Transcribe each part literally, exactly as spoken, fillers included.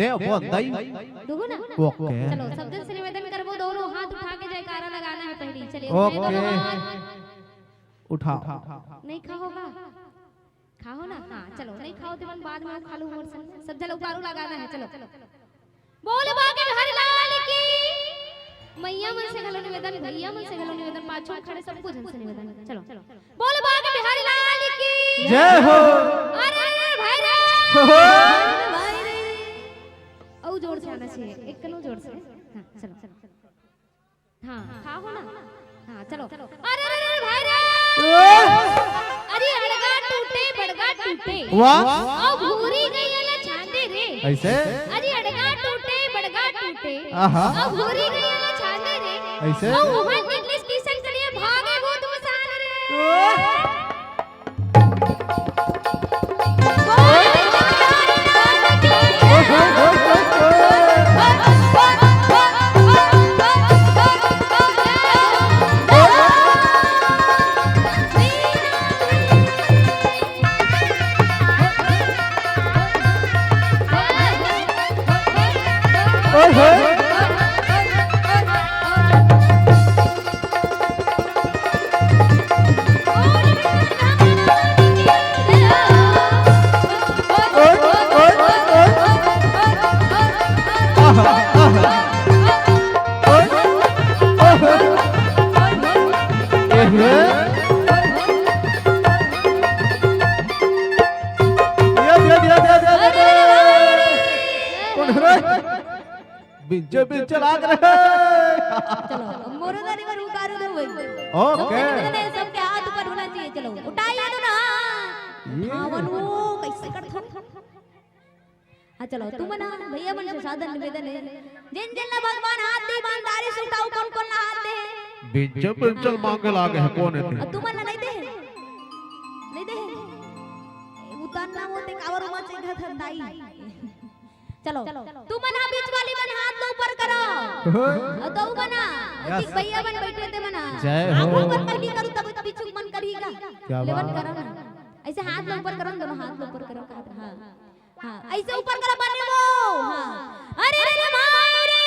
ए, वो अंदर ही। दुगुना? ओके। चलो, सब जन से निवेदन करबो, दोनों हाथ उठा के जयकारा लगाना है पहली। चलिए, ओके। उठाए दोनों हाथ। उठाओ। नहीं खाओ बा? खाओ ना। हाँ, चलो, नहीं खाओ तो मन बाद में खा लूँ मोर संग। सब जन उपारू लगाना है, चलो। बोल बाके बिहारी लाल की। मैया मन से घलो निवेदन, भैया मन से घलो निवेदन, पाछू में खड़े सबको जन से निवेदन। चलो। बोल बाके बिहारी लाल की। जय हो। अरे, अरे, भाई रे। हो, हो। भाई रे। अउ जोर से आना चाहिए, एक कनो जोर से। हाँ, चलो। हाँ, खाओ ना। हाँ, चलो। अरे, अरे, अरे, भाई रे। ए? अरे, अड़गा टूटे, बड़गा टूटे। वाह। अउ भूरी गई वाला छांदे रे। ऐसे? अरे, अड़गा टूटे, बड़गा टूटे। आहा। अउ भूरी गई वाला छांदे रे। ऐसे? अउ वहाँ इंग्लिश की संकलियाँ भागे भूत मसान रे। ए? कौन है रे? बिंचे बिंचे लाग रहे। चलो, अब मोरो दानी बर उतारू दो भाई। ओके। तो कहते हैं, सबके हाथ ऊपर होना चाहिए। चलो, उठाइए तो ना। ये। हाँ, वन वो कैसे करता? हाँ, चलो, तुमन भैया मन से सादर निवेदन है, जेन जेन ला भगवान हाथ दे, ईमानदारी से उठाओ, कौन कौन ला हाथ दे? बिंचे बिंचे मांगे लागे है, कौन है? अउ तुमन ला नहीं दे? नहीं दे? उतारना वो ते कावर उमा से घर धंधाई। चलो, तुमन हा बीच वाली मन हाथ ला ऊपर करो। हाँ। अउ तउ मन हा, यस। ठीक भैया मन बैठे ते मन हा। जय हो। आप ऊपर कर ली करो, तब पीछू मन करी का। क्या लेवन बात। करो ना। ऐसे हाथ ला ऊपर करो, दोनों हाथ ला ऊपर करो। हाँ। हाँ, ऐसे ऊपर करो, बने वो। हाँ। अरे, अरे, माँ रे।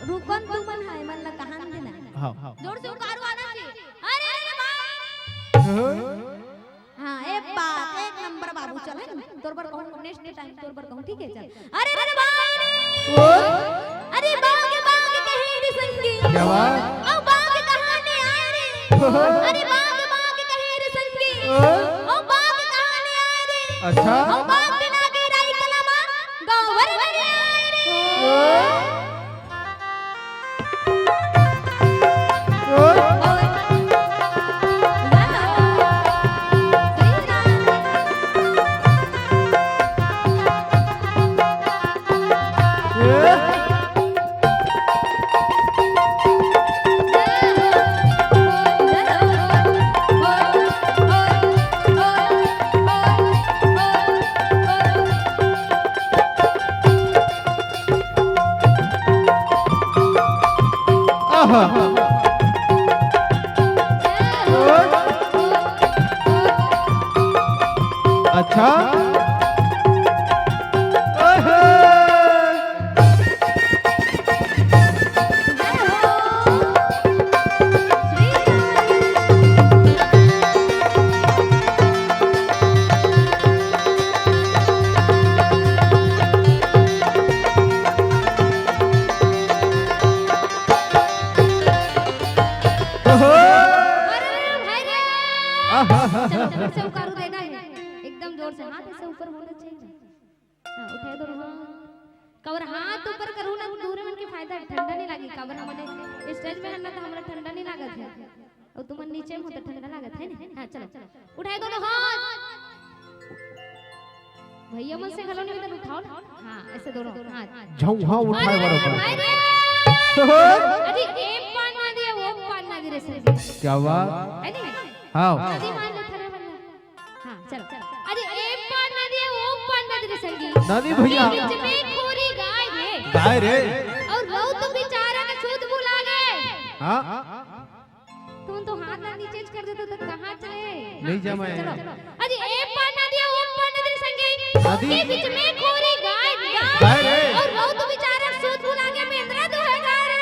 रुकन तुमन हा, मन ला कहान देना। हाँ। जोर से उकारू आना चाहिए। अरे, अरे, माँ रे। हाँ। हाँ, एक बात, एक नंबर बाबू, चल, है ना? तोर बर कहूँ, next time तोर बर कहूँ, ठीक है, चल। अरे, अरे, बाबा रे। ओ? अरे, बाबा के, बाबा के कहे रे संगी। क्या बात? ओ, बाबा के कहानी आए रे। ओ? अरे, बाबा के, बाबा के कहे रे संगी। ओ? ओ, बाबा के कहानी आए रे। अच्छा। ओ, बाबा बिना के राई कलामा, गाँव भर में आए रे। ओ? आहा। अच्छा। ओहो। ओहो। अरे भाई रे। आहा। चलो, फिर से उकारू देना है। एकदम जोर से। हाथ ऐसे ऊपर होना चाहिए। हाँ, उठाए दो हाथ। काबर हाथ ऊपर करू ना, दूर मन के फायदा है, ठंडा नहीं लागी। काबर हमने stage में है ना, तो हमरा ठंडा नहीं लागत है। अउ तुमन नीचे में हो तो ठंडा लागत है ना? हाँ, चलो। उठाए दोनों हाथ। भैया मन से घलो निवेदन, उठाओ ना। हाँ, ऐसे दोनों हाथ। झौहा उठाए अरे, बरोबर। अरे। अरे, ए पान ना दिए, वो पान ना दिए रे संगी। क्या बात? है नहीं? हाँ। अरे, मान लो, थारे वाला। हाँ, चलो। अरे, ए पान ना दिए, वो पान ना दिए रे संगी। ना दिए भैया। बीच में खोरी गाय रे। गाय रे। अउ रउत बेचारा के सुध भुला गए। हाँ। तुम तो हाथ ना नीचे कर देते तो कहाँ चले? नहीं जमाए। चलो। अरे, ए पान ना दिए, वो पान ना दिए रे संगी। नदी। के बीच में खोरी गाय गाय रे। और बहुत बेचारा सूत भुला के बेंदरा दोहे गा रे।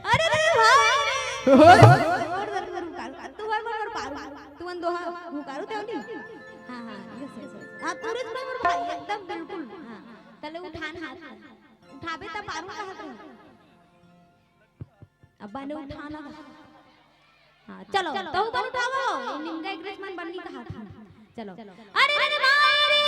अरे, अरे, भाई। जोरदार, जोरदार हुकार। तू हर मन पर पारू। तू मन दोहा हुकारू ते होनी। हाँ, हाँ, yes, yes, yes। हाँ, तू रे सुना मोर भाई, एकदम बिल्कुल। हाँ, तले उठान हाथ। उठाबे त पारू का हाथ। अब्बा ने उठाना था। हाँ, चलो, तो ऊपर उठाओ। निमगा एक रिश्मन बननी का हाथ। चलो। अरे रे रे भाई रे।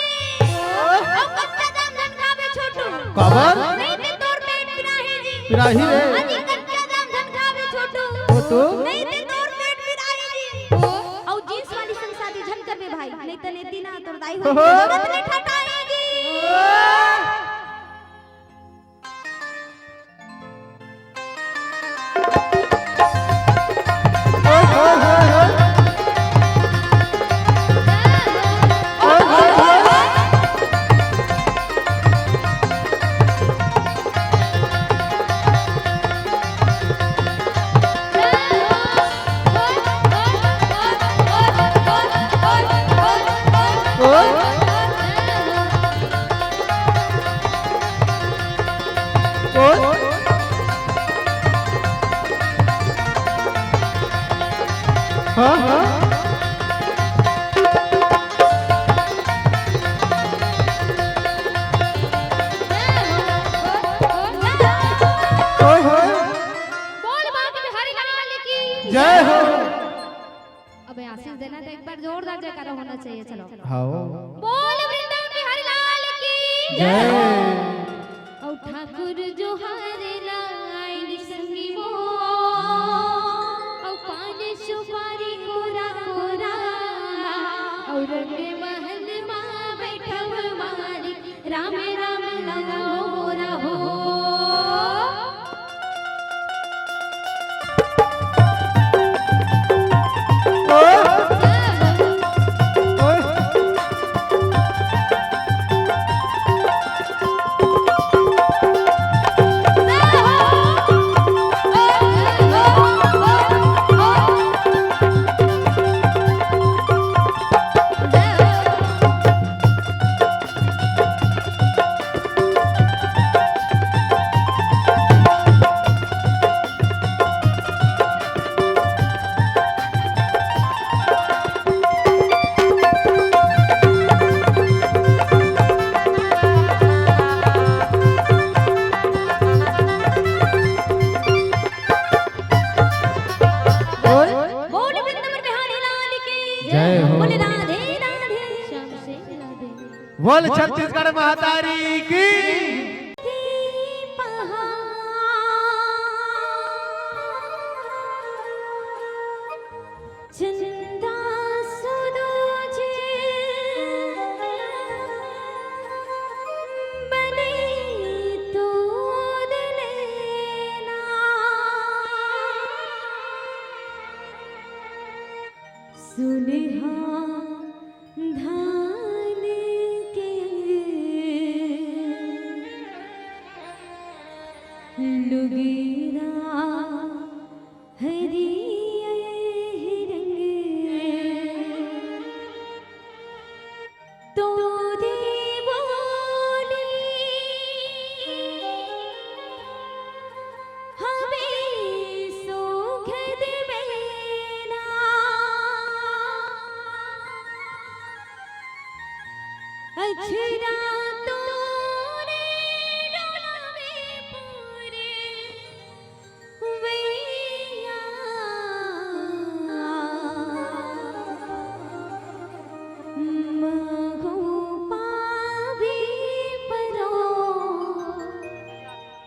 ओ कच्चा जाम झन खाबे छोटू। काबर? नहीं ते तोर पेट पिराही जी। पिराही रे। अजी कच्चा जाम झन खाबे छोटू। छोटू। नहीं ते तोर पेट पिराही जी। ओ। और जींस वाली संग शादी झन करबे भाई। नहीं ते नेती ना तोर दाई हो। ओ। जरूरत नहीं ठटाई जी। हाँ, हाँ। ओए होए। बोल बाबा बिहारी लाल की जय हो। अबे आशीष देना तो एक बार जोरदार जयकारा होना चाहिए। चलो। हाओ। बोल वृंदावन बिहारी लाल की जय। औ ठाकुर जोहार लाइन संगी मो। औ पान सुपारी कोरा कोरा। औ रंग महल मा बैठव मारी। राम राम लगा हो मोरा हो। बोल वृंदावन बिहारी लाल की जय हो। बोल राधे राधे श्याम से राधे। बोल छत्तीसगढ़ महतारी की। चंदा सुरूज बने तोर नैना। सुनहा धान के लुगरा हरियर रंग तोरे बोली हवे सुखद बेना। अछरा तोरे डोलावे पूरे वैया मगो पावे परो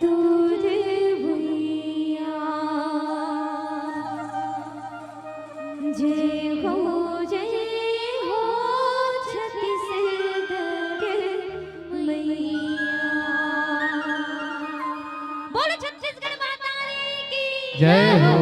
तोर भुइया। जय हो, जय हो छत्तीसगढ़ मैया। बोलो छत्तीसगढ़ माता रानी की जय हो।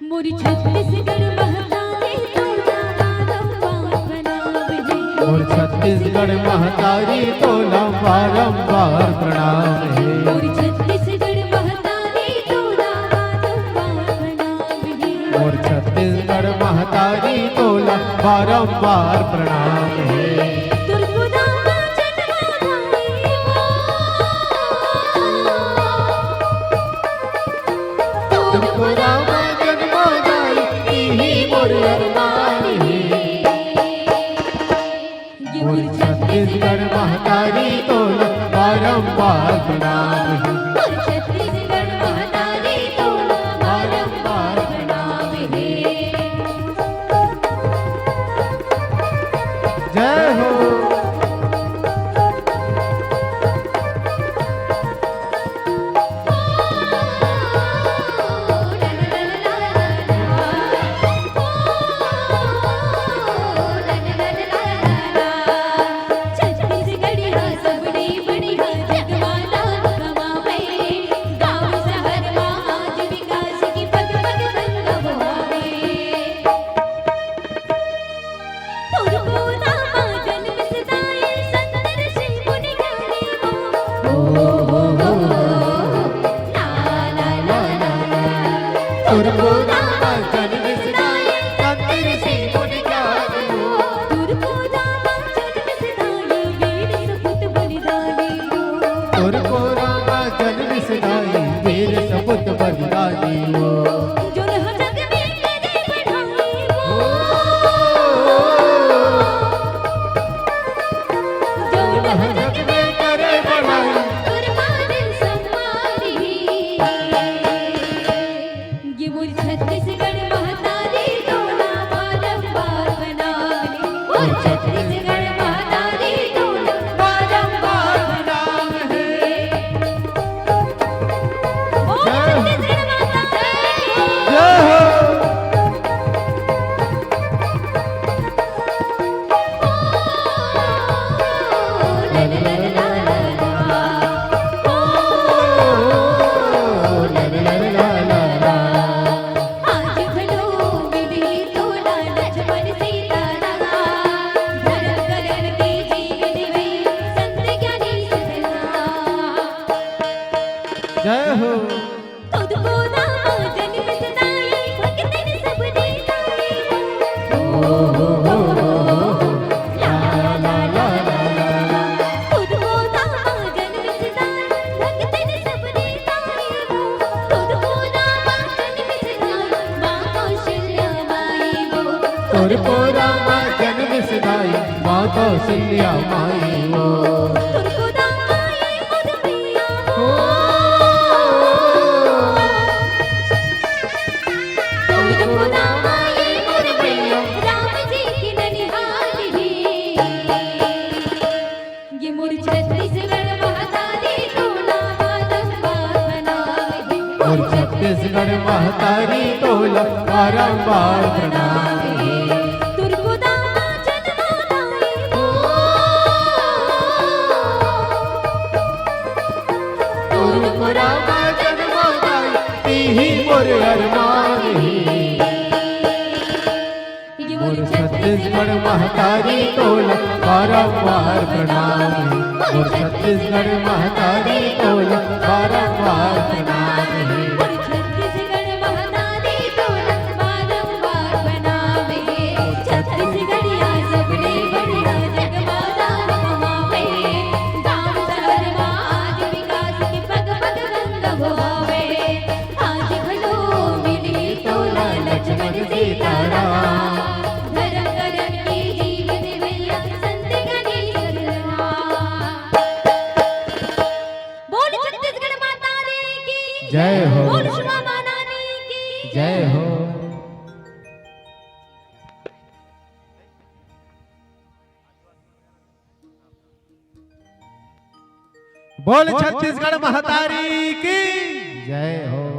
मोर छत्तीसगढ़ महतारी तोला बारंबार प्रणाम हे। मोर छत्तीसगढ़ महतारी तोला बारंबार प्रणाम हे। मोर छत्तीसगढ़ महतारी तोला बारंबार प्रणाम हे। मोर छत्तीसगढ़ महतारी तोला बारंबार प्रणाम हे। तोर गोदा म जन्मा दाई वो। तोर गोदा म जन्मा दाई, इही मोर अरमान हे। ये मोर छत्तीसगढ़ महतारी तोला बारंबार प्रणाम हे। मोर छत्तीसगढ़ महतारी तोला बारंबार प्रणाम हे। जय हो। छत्तीसगढ़िया सबले बढ़िया जग मा नाम कमावे। गाँव शहर मा आज विकास की पग पग संग बोआवे। तोर गोदा मा जन्मिस दाई संत ऋषि मुनि ज्ञानी वो। ओ हो हो हो, ला ला ला ला ला। तोर गोदा मा जन्मिस दाई संत ऋषि मुनि ज्ञानी वो। तोर गोदा मा जन्मिस दाई वीर सपूत बलिदानी वो। तोर गोदा मा जन्मिस दाई वीर सपूत बलिदानी वो। जोन ह जग में करे बढ़ाई वो। जोन ह जग में करे बढ़ाई। तोर मान सम्मान हे। ये मोर छत्तीसगढ़ महतारी तोला बारंबार प्रणाम हे। मोर छत्तीसगढ़ महतारी तोला बारंबार प्रणाम हे। जय हो। जय हो। तोर गोदा मा जन्मिस दाई, भक्तन सबने दाई। ओ हो हो हो हो, ला ला ला ला ला। तोर गोदा मा जन्मिस दाई, भक्तन सबने दाई। तोर गोदा मा जन्मिस दाई, माँ कौशल्या माई वो। तोर गोदा मा जन्मिस दाई, माँ कौशल्या माई वो। तोर गोदा मा ये मोर मैया वो। ओ। तोर गोदा मा ये मोर मैया, राम जी के ननिहाल हे। ये मोर छत्तीसगढ़ महतारी तोला बारंबार प्रणाम हे। मोर छत्तीसगढ़ महतारी तोला बारंबार प्रणाम हे। तोर गोदा मा जन्मा दाई वो। तोर गोदा मा जन्मा दाई, इही मोर अरमान हे। ये मोर छत्तीसगढ़ महतारी तोला बारंबार प्रणाम हे। मोर छत्तीसगढ़ महतारी तोला बारंबार प्रणाम हे। मोर छत्तीसगढ़ जय हो। बोल उमा महारानी की जय हो। बोल छत्तीसगढ़ महतारी की जय हो।